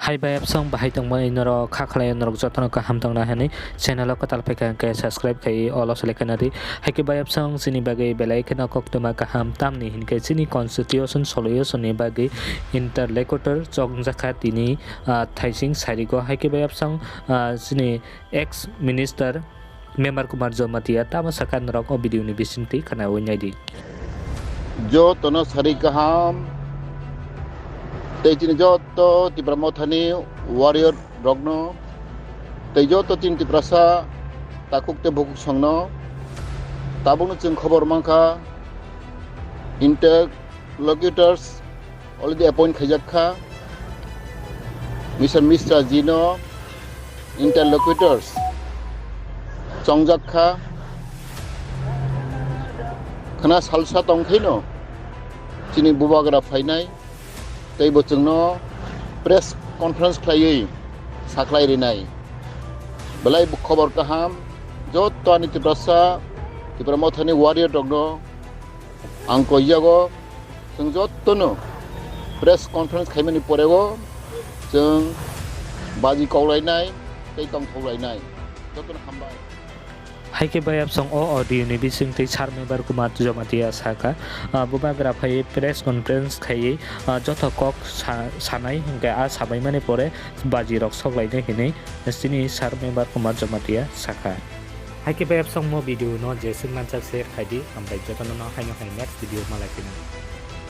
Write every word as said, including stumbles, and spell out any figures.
Hai bayapsong bahai tongmani norok kha khlai norok jotono kaham tongna hwnwi channel o kwtal phaikha hwnkhe subscribe khai olo select khaina di. Haikhe bayapsong chini bagwi belai kheno koktwma kaham tamni hinkhe chini constitution solution ni bagwi interlocutor chongjakha tini, ah, thaising sarigo. Haikhe bayapsong, ah, chini ex minister Member Kumar Jamatia tamo sakha norok o video ni bisingtwi khwnawi naidi. Jotono sari kaham tei chini joto Tipra Mothani warrior rokno tei joto chini Tiprasa takhuk tei bukhuk songno tabukno chwng khobor mankha interlocutors already appoint khaijak kha, Mister Mishra ji no interlocutors chongjak kha, khwna salsa tongkhaino chini bubagra phainai tei bo chwngno press conference khlaiwi sakhlai rinai. Belai khobor kaham, joto ani Tiprasa, Tipra Mothani warrior rokno ang koijago, chwng jotono press conference khaimani porego chwng baji koklainai tei tongthoklainai. Jotono hambai. Haikhe bayapsong o audio ni bisingtwi Sir Member Kumar Jamatia sakha, ah, bubagra phaiwi press conference khaiwi, ah, joto kok sa-, sanai hinkhe a sabaimani pore baji rok soklainai hinwi chini Sir Member Kumar Jamatia sakha. Haikhe bayapsong mo video no jeswk mansak share khaidi, hambai jotono no haino hai next video malai phino.